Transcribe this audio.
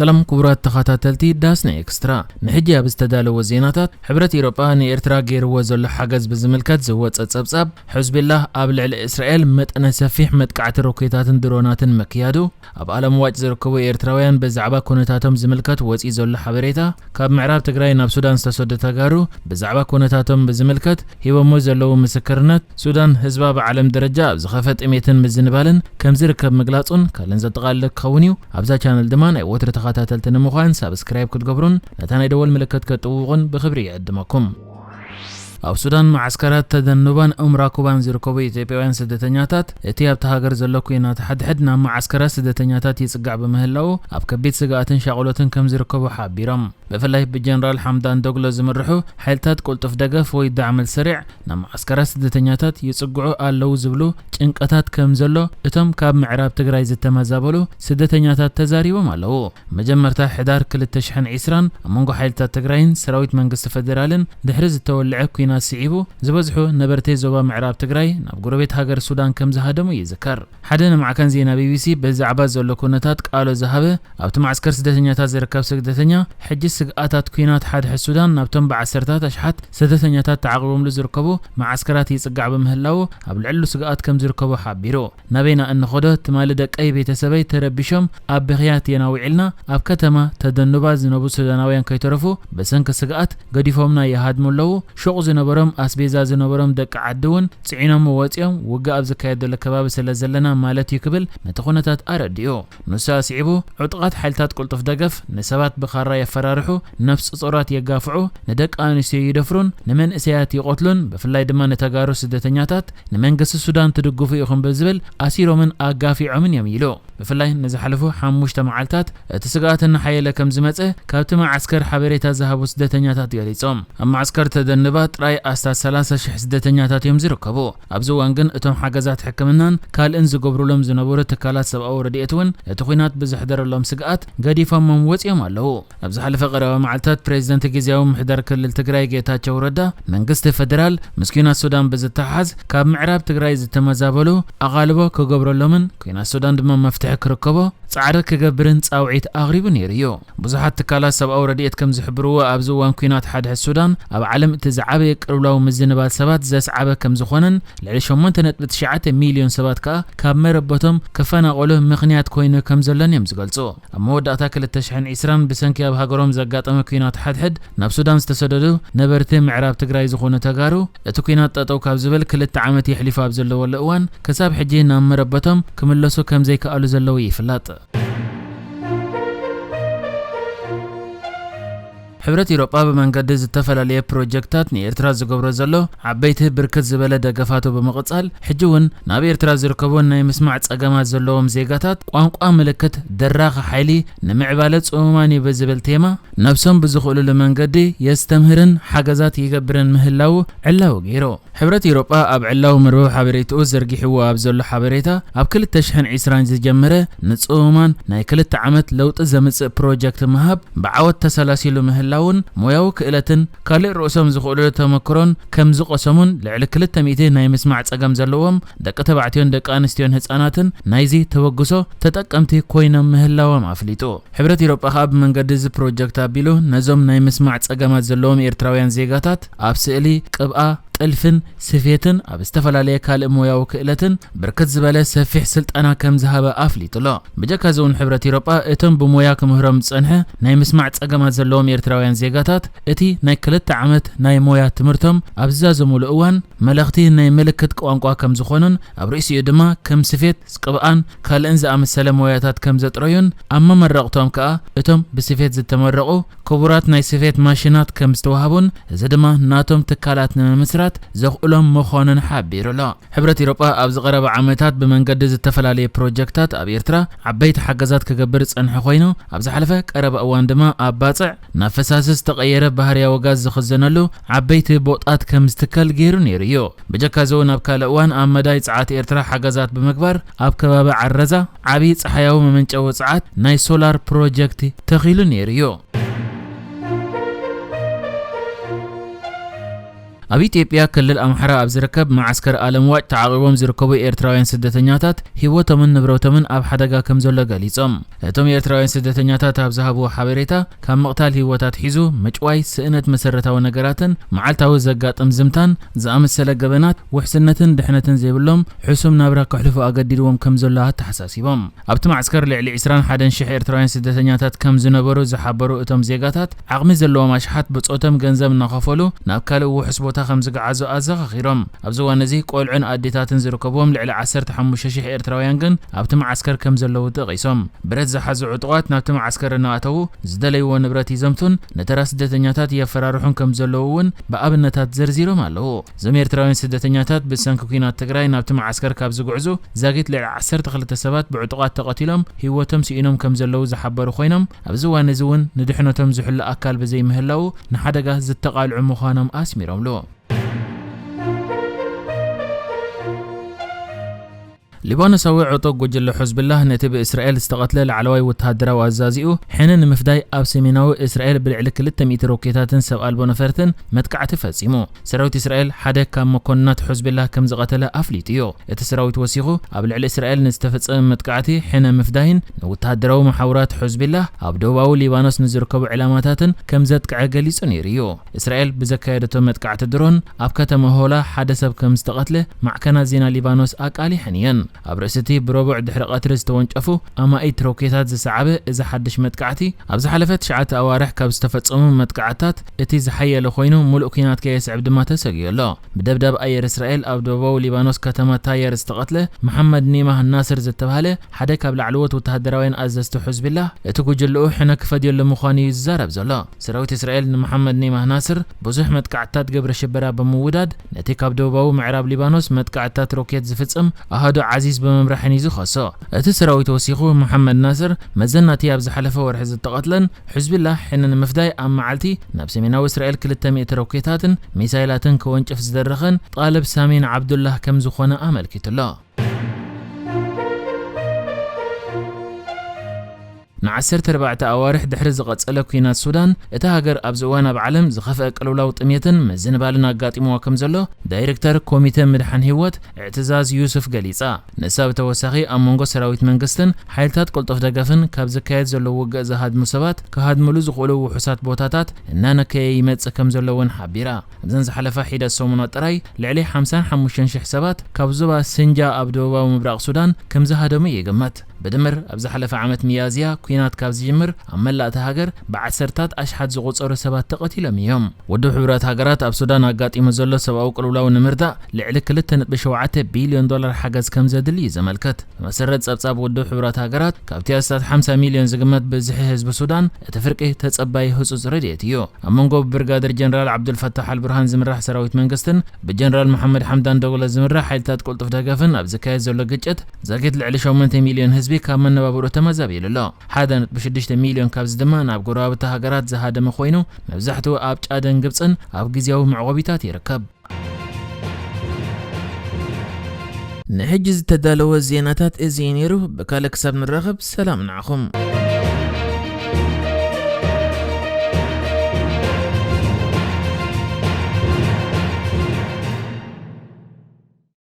ሰላም ክቡራት ተኸታተልቲ ዳስና ኤክስትራ፣ ንሕጂ ኣብ ዝተዳለወ ዜናታት፣ ሕብረት ኤውሮጳ ንኤርትራ ገይርዎ ዘሎ ሓገዝ ብዝምልከት ዝወጸ ጸብጻብ፣ ሕዝቢላህ ኣብ ልዕሊ እስራኤል መጠነ ሰፊሕ መጥቃዕቲ ሮኬታትን ድሮናትን ምክያዱ፣ ኣብ ዓለም ዋጭ ዝርከቡ ኤርትራውያን ብዛዕባ ኩነታቶም ዝምልከት ወጺኡ ዘሎ ሓበሬታ፣ ካብ ምዕራብ ትግራይ ናብ ሱዳን ዝተሰዱ ተጋሩ ብዛዕባ ኩነታቶም ብዝምልከት ሂቦሞ ዘለዉ ምስክርነት፣ ሱዳን ህዝባ ብዓለም ደረጃ ኣብ ዝኸፈ ጥሜትን ምዝንባልን ከም ዝርከብ ምግላጹን ካልእን ዘጠቓልል ክኸውን እዩ። ኣብዛ ቻነል ድማ ናይ ወትሪ ተኸታተልቲ ንምዃን ሳብስክራይብ ክትገብሩን ነታ ናይ ደወል ምልክት ከጥውቑን ብኽብሪ ይዕድመኩም። ኣብ ሱዳን መዓስከራት ተደኑባን ኡምራኩባን ዝርከቡ ኢትዮጵያውያን ስደተኛታት፣ እቲ ኣብቲ ሃገር ዘሎ ኲናት ሓድሕድ ናብ መዓስከራት ስደተኛታት ይጽጋዕ ብምህላዉ፣ ኣብ ከቢድ ስግኣትን ሻቕሎትን ከም ዝርከቡ ሓቢሮም። ብፍላይ ብጀነራል ሓምዳን ዶግሎ ዝምርሑ ሓይልታት ቅልጡፍ ደገፍ ወይ ዳዕመል ሰሪዕ ናብ መዓስከራት ስደተኛታት ይጽግዑ ኣለዉ ዝብሉ ጭንቀታት ከም ዘሎ እቶም ካብ ምዕራብ ትግራይ ዝተመዛበሉ ስደተኛታት ተዛሪቦም ኣለዉ። መጀመርታ ሕዳር ክልተ ሽሕን ዕስራን ኣብ መንጎ ሓይልታት ትግራይን ሰራዊት መንግስቲ ፈደራልን ድሕሪ ዝተወልዐ ኲናት ስዒቡ፣ ዝበዝሑ ነበርቲ ዞባ ምዕራብ ትግራይ ናብ ጎረቤት ሃገር ሱዳን ከም ዝሃደሙ ይዝከር። ሓደ ንማዕከን ዜና ቢቢሲ ብዛዕባ ዘሎ ኩነታት ቃሎ ዝሃበ፣ ኣብቲ መዓስከር ስደተኛታት ዝርከብ ስደተኛ፣ ሕጂ ስግኣታት ኲናት ሓድሕድ ሱዳን ናብቶም ብዓሰርታት ኣሽሓት ስደተኛታት ተዓቒቦምሉ ዝርከቡ መዓስከራት ይጽጋዕ ብምህላዉ፣ ኣብ ልዕሉ ስግኣት ከም ዝርከቡ ሓቢሩ። ናበይና እንኸዶ? ትማሊ ደቀይ ቤተሰበይ ተረቢሾም ኣብ ብኽያት የና ውዒልና፣ ኣብ ከተማ ተደኑባ ዝነቡ ሱዳናውያን ከይተረፉ ብሰንኪ ስግኣት ገዲፎምና ይሃድሙ ኣለዉ። ሹቕ ዝነበሮም፣ ኣስቤዛ ዝነበሮም ደቂ ዓዲ እውን ጽዒኖም ወጺኦም፣ ውግእ ኣብ ዝካየደሉ ከባቢ ስለ ዘለና ማለት እዩ ክብል ነቲ ኩነታት ኣረዲኡ። ንሱ ኣስዒቡ፣ ዕጡቓት ሓይልታት ቅልጡፍ ደገፍ ንሰባት ብኻራ የፈራርሑ፣ ነፍሰ ጾራት የጋፍዑ፣ ንደቂ ኣንስትዮ ይደፍሩን ንመንእሰያት ይቐትሉን፣ ብፍላይ ድማ ንተጋሩ ስደተኛታት ንመንግስቲ ሱዳን ትድግፉ ኢኹም ብዝብል ኣሲሮምን ኣጋፊዖምን እዮም ኢሉ። ብፍላይ ንዝሓለፉ ሓሙሽተ መዓልታት እቲ ስግኣት እናሓየለ ከም ዝመጸ ካብቲ መዓስከር ሓበሬታ ዝሃቡ ስደተኛታት ገሊጾም። ኣብ መዓስከር ተደንባ ጥራይ ኣስታት ሰላሳ ሽሕ ስደተኛታት እዮም ዝርከቡ። ኣብዚ እዋን ግን እቶም ሓገዛት ሕክምናን ካልእን ዝገብሩሎም ዝነበሩ ትካላት ሰብኣዊ ረድኤት እውን እቲ ኲናት ብዘሕደረሎም ስግኣት ገዲፎሞም ወጺኦም ኣለዉ። ኣብ ዝሓለፈ ቀረባ መዓልታት ፕሬዚደንት ግዝያዊ ምምሕዳር ክልል ትግራይ ጌታቸው ረዳ፣ መንግስቲ ፈደራል ምስ ኲናት ሱዳን ብዝተሓሓዝ ካብ ምዕራብ ትግራይ ዝተመዛበሉ ኣቓልቦ ክገብረሎምን ኲናት ሱዳን ድማ መፍትሒ ክርከቦ ጻዕሪ ክገብርን ጻውዒት ኣቕሪቡ ነይሩ እዩ። ብዙሓት ትካላት ሰብኣዊ ረድኤት ከም ዝሕብርዎ፣ ኣብዚ እዋን ኲናት ሓድሕድ ሱዳን ኣብ ዓለም እቲ ዝዓበየ ቅልውላው ምዝንባል ሰባት ዘስዓበ ከም ዝኾነን፣ ልዕሊ ሸሞንተ ነጥቢ ትሽዓተ ሚልዮን ሰባት ከኣ ካብ መረበቶም ክፈናቐሉ ምኽንያት ኮይኑ ከም ዘሎን እዮም ዝገልጹ። ኣብ መወዳእታ ክልተ ሽሕን ዕስራን ብሰንኪ ኣብ ሃገሮም ዘጋጠመ ኲናት ሓድሕድ ናብ ሱዳን ዝተሰደዱ ነበርቲ ምዕራብ ትግራይ ዝኾኑ ተጋሩ፣ እቲ ኲናት ጠጠው ካብ ዝብል ክልተ ዓመት የሕሊፉ ኣብ ዘለወሉ እዋን፣ ክሳብ ሕጂ ናብ መረበቶም ክምለሱ ከም ዘይከኣሉ ዘለዉ ይፍለጥ። ሕብረት ኢሮጳ ብመንገዲ ዝተፈላለየ ፕሮጀክታት ንኤርትራ ዝገብሮ ዘሎ ዓበይቲ ብርክት ዝበለ ደገፋቱ ብምቕጻል፣ ሕጂ እውን ናብ ኤርትራ ዝርከቡ ናይ ምስማዕ ጸገማት ዘለዎም ዜጋታት ቋንቋ ምልክት ደራኺ ሓይሊ ንምዕባለ ጽሙማን እዩ ብዝብል ቴማ፣ ነብሶም ብዝኽእሉሉ መንገዲ የስተምህርን ሓገዛት ይገብርን ምህላዉ ዕላዊ ገይሩ። ሕብረት ኢሮጳ ኣብ ዕላዊ መርበብ ሓበሬትኡ ዘርጊሕዎ ኣብ ዘሎ ሓበሬታ፣ ኣብ ክልተ ሽሕን ዕስራን ዝጀመረ ንጽሙማን ናይ ክልተ ዓመት ለውጢ ዘምጽእ ፕሮጀክት ምሃብ ብዓወት ተሰላሲሉ ምህላውን፣ ሞያዊ ክእለትን ካልእ ርእሶም ዝኽእሉሉ ተመክሮን ከም ዝቐሰሙን፣ ልዕሊ ክልተ ሚእቲ ናይ ምስማዕ ጸገም ዘለዎም ደቂ ተባዕትዮን ደቂ ኣንስትዮን ህጻናትን ናይዚ ተበግሶ ተጠቀምቲ ኮይኖም ምህላዎም ኣፍሊጡ። ሕብረት ኢሮጳ ከኣ ብመንገዲ እዚ ፕሮጀክት ኣቢሉ ነዞም ናይ ምስማዕ ጸገማት ዘለዎም ኤርትራውያን ዜጋታት ኣብ ስእሊ፣ ቅብኣ፣ ጥልፍን ስፌትን ኣብ ዝተፈላለየ ካልእ ሞያዊ ክእለትን ብርክት ዝበለ ሰፊሕ ስልጠና ከም ዝሃበ ኣፍሊጡ ኣሎ። ብጀካ እዚ እውን ሕብረት ኢሮጳ እቶም ብሞያ ክምህሮም ዝጸንሐ ናይ ምስማዕ ጸገማት ዘለዎም ኤርትራውያን ዜጋታት እቲ ናይ ክልተ ዓመት ናይ ሞያ ትምህርቶም ኣብ ዝዛዘሙሉ እዋን መለኽቲ ናይ ምልክት ቋንቋ ከም ዝኾኑን ኣብ ርእሲኡ ድማ ከም ስፌት፣ ቅብኣን ካልእን ዝኣመሰለ ሞያታት ከም ዘጥረዩን ኣብ መመረቕቶም ከኣ እቶም ብስፌት ዝተመረቑ ክቡራት ናይ ስፌት ማሽናት ከም ዝተዋህቡን፣ እዚ ድማ ናቶም ትካላት ንምምስራት ዘኽእሎም ምዃኑን ሓቢሩ ኣሎ። ሕብረት ኢሮጳ ኣብዚ ቀረባ ዓመታት ብመንገዲ ዝተፈላለየ ፕሮጀክታት ኣብ ኤርትራ ዓበይቲ ሓገዛት ክገብር ዝጸንሐ ኮይኑ፣ ኣብ ዝሓለፈ ቀረባ እዋን ድማ ኣብ ባጽዕ ናብ ፈሳሲ ዝተቐየረ ባህርያዊ ጋዝ ዝኽዘነሉ ዓበይቲ ቦጣት ከም ዝትከል ገይሩ ነይሩ እዩ። ብጀካ እዚ እውን ኣብ ካልእ እዋን ኣብ መዳይ ጸዓት ኤርትራ ሓገዛት ብምግባር ኣብ ከባቢ ዓረዛ ዓቢ ጸሓያዊ መመንጨዊ ጸዓት ናይ ሶላር ፕሮጀክት ተኺሉ ነይሩ እዩ። ኣብ ኢትዮጵያ ክልል ኣምሓራ ኣብ ዝርከብ መዓስከር ኣለምዋጭ ተዓቒቦም ዝርከቡ ኤርትራውያን ስደተኛታት ህይወቶምን ንብረቶምን ኣብ ሓደጋ ከም ዘሎ ገሊጾም። እቶም ኤርትራውያን ስደተኛታት ኣብ ዝሃብዎ ሓበሬታ፣ ካብ ምቕታል ህይወት ኣትሒዙ ምጭዋይ፣ ስእነት መሰረታዊ ነገራትን መዓልታዊ ዘጋጥም ዝምታን ዝኣመሰለ ገበናት ውሕስነትን ድሕነትን ዘይብሎም ሕሱም ናብራ ከሕልፉ ኣገዲድዎም ከም ዘሎ ኣተሓሳሲቦም። ኣብቲ መዓስከር ልዕሊ ዕስራን ሓደን ሽሕ ኤርትራውያን ስደተኛታት ከም ዝነበሩ ዝሓበሩ እቶም ዜጋታት፣ ዓቕሚ ዘለዎም ኣሽሓት ብጾቶም ገንዘብ እናኸፈሉ ናብ ካልእ ውሑስ ቦታ ከም ዝገዓዙ ኣዘኻኺሮም። ኣብዚ እዋን እዚ ቆልዑን ኣዴታትን ዝርከብዎም ልዕሊ ዓሰርተ ሓሙሽተ ሽሕ ኤርትራውያን ግን ኣብቲ መዓስከር ከም ዘለዉ ጠቒሶም። ብረት ዝሓዙ ዕጡቓት ናብቲ መዓስከር እናኣተዉ ዝደለይዎ ንብረት ይዘምቱን ንተራ ስደተኛታት የፈራርሑን ከም ዘለዉ እውን ብኣብነታት ዘርዚሮም ኣለዉ። እዞም ኤርትራውያን ስደተኛታት ብሰንኪ ኲናት ትግራይ ናብቲ መዓስከር ካብ ዝጉዕዙ ዛጊት ልዕሊ ዓሰርተ ክልተ ሰባት ብዕጡቓት ተቐቲሎም ህይወቶም ስኢኖም ከም ዘለዉ ዝሓበሩ ኮይኖም፣ ኣብዚ እዋን እዚ እውን ንድሕነቶም ዝሕሉ ኣካል ብዘይምህላዉ ንሓደጋ ዝተቓልዑ ምዃኖም ኣስሚሮምሉ። ሊባኖሳዊ ዕጡቕ ጉጅለ ሑዝብላህ ነቲ ብእስራኤል ዝተቐትለ ላዕለዋይ ወተሃደራዊ ኣዛዚኡ ሕነ ንምፍዳይ ኣብ ሰሜናዊ እስራኤል ብልዕሊ ክልተ ሚእቲ ሮኬታትን ሰብ ኣልቦ ነፈርትን መጥቃዕቲ ፈጺሙ። ሰራዊት እስራኤል ሓደ ካብ መኮንናት ሑዝብላህ ከም ዝቐተለ ኣፍሊጡ እዩ። እቲ ሰራዊት ወሲኹ፣ ኣብ ልዕሊ እስራኤል ንዝተፈጸመ መጥቃዕቲ ሕነ ምፍዳይን ንወተሃደራዊ መሓውራት ሑዝብላህ ኣብ ደቡባዊ ሊባኖስ ንዝርከቡ ዕላማታትን ከም ዘጥቅዐ ገሊጹ ነይሩ እዩ። እስራኤል ብዘካየደቶ መጥቃዕቲ ድሮን ኣብ ከተማ ሆላ ሓደ ሰብ ከም ዝተቐትለ ማዕከናት ዜና ሊባኖስ ኣቃሊሐን እየን። ኣብ ርእሲ እቲ ብረቡዕ ድሕሪ ቀትሪ ዝተወንጨፉ ኣማኢት ሮኬታት ዝሰዓበ እዚ ሓድሽ መጥቃዕቲ፣ ኣብ ዝሓለፈ ትሽዓተ ኣዋርሕ ካብ ዝተፈጸሙ መጥቃዕትታት እቲ ዝሓየለ ኮይኑ፣ ሙሉእ ኲናት ከየስዕብ ድማ ተሰጊኡ ኣሎ። ብደብዳብ ኣየር እስራኤል ኣብ ደቡባዊ ሊባኖስ ከተማ ታየር ዝተቐትለ መሓመድ ኒማህ ናስር ዝተባህለ ሓደ ካብ ላዕለዎት ወተሃደራውያን ኣዘዝቲ ሑዝቢላህ፣ እቲ ጉጅልኡ ሕነ ክፈድየሉ ምዃኑ እዩ ዝዛረብ ዘሎ። ሰራዊት እስራኤል ንመሓመድ ኒማህ ናስር ብዙሕ መጥቃዕትታት ግብረ ሽበራ ብምውዳድ፣ ነቲ ካብ ደቡባዊ ምዕራብ ሊባኖስ መጥቃዕትታት ሮኬት ዝፍጽም ኣሃዱ ዓዚዝ ብምምራሕን እዩ ዝኸሶ። እቲ ሰራዊት ወሲኹ፣ መሓመድ ናስር መዘናቲ ኣብ ዝሓለፈ ወርሒ ዝተቐትለን፣ ሕዝቢላህ ሕነ ንምፍዳይ ኣብ መዓልቲ ናብ ሰሜናዊ እስራኤል ክልተ ሚእቲ ሮኬታትን ሚሳይላትን ክወንጭፍ ዝደረኸን ጣልብ ሳሚን ዓብዱላህ ከም ዝኾነ ኣመልኪቱ'ሎ። ንዓሰርተ ኣርባዕተ ኣዋርሕ ድሕሪ ዝቐጸለ ኲናት ሱዳን፣ እታ ሃገር ኣብዚ እዋን ኣብ ዓለም ዝኸፍአ ቅልውላው ጥሜትን ምዝንባልን ኣጋጢምዋ ከም ዘሎ ዳይሬክተር ኮሚተ ምድሓን ህይወት እዕትዛዝ ዩሱፍ ገሊጻ። ንሳ ብተወሳኺ ኣብ መንጎ ሰራዊት መንግስትን ሓይልታት ቅልጡፍ ደገፍን ካብ ዝካየድ ዘሎ ውግእ ዝሃድሙ ሰባት ክሃድምሉ ዝኽእሉ ውሑሳት ቦታታት እናነከየ ይመጽእ ከም ዘሎ እውን ሓቢራ። ኣብዘን ዝሓለፋ ሒደት ሰሙናት ጥራይ ልዕሊ ሓምሳን ሓሙሽተን ሽሕ ሰባት ካብ ዞባ ስንጃ ኣብ ደቡባዊ ምብራቕ ሱዳን ከም ዝሃደሙ ይግመት። ብድምር ኣብ ዝሓለፈ ዓመት ሚያዝያ ኲናት ካብ ዝጅምር ኣብ መላእ እታ ሃገር ብዓሰርታት ኣሽሓት ዝቑጸሩ ሰባት ተቐቲሎም እዮም። ውድብ ሕቡራት ሃገራት ኣብ ሱዳን ኣጋጢሙ ዘሎ ሰብኣዊ ቅልውላው ንምርዳእ ልዕሊ ክልተ ነጥቢ ሸውዓተ ቢልዮን ዶላር ሓገዝ ከም ዘድሊ እዩ ዘመልከት። ብመሰረት ጸብጻብ ውድብ ሕቡራት ሃገራት፣ ካብቲ ኣስታት ሓምሳ ሚልዮን ዝግመት ብዝሒ ህዝቢ ሱዳን፣ እቲ ፍርቂ ተጸባዪ ህጹጽ ረድኤት እዩ። ኣብ መንጎ ብብርጋደር ጀነራል ዓብዱልፈታሕ ኣልቡርሃን ዝምራሕ ሰራዊት መንግስትን ብጀነራል መሓመድ ሓምዳን ደጎሎ ዝምራሕ ሓይልታት ቅልጡፍ ደገፍን ኣብ ዝካየድ ዘሎ ግጭት፣ ዛጊት ልዕሊ ሸሞንተ ሚልዮን ህዝቢ ካብ መነባብሮ ተመዛቢሉ ኣሎ። ሓደ ነጥቢ ሽዱሽተ ሚልዮን ካብዚ ድማ ናብ ጎረባብቲ ሃገራት ዝሃደመ ኮይኑ፣ መብዛሕትኡ ኣብ ጫድን ግብጽን ኣብ ግዝያዊ መዕቆቢታት ይርከብ። ንሕጂ ዝተዳለወ ዜናታት እዚ እዩ ነይሩ። ብካልእ ክሳብ ንራኸብ፣ ሰላም ንዓኹም።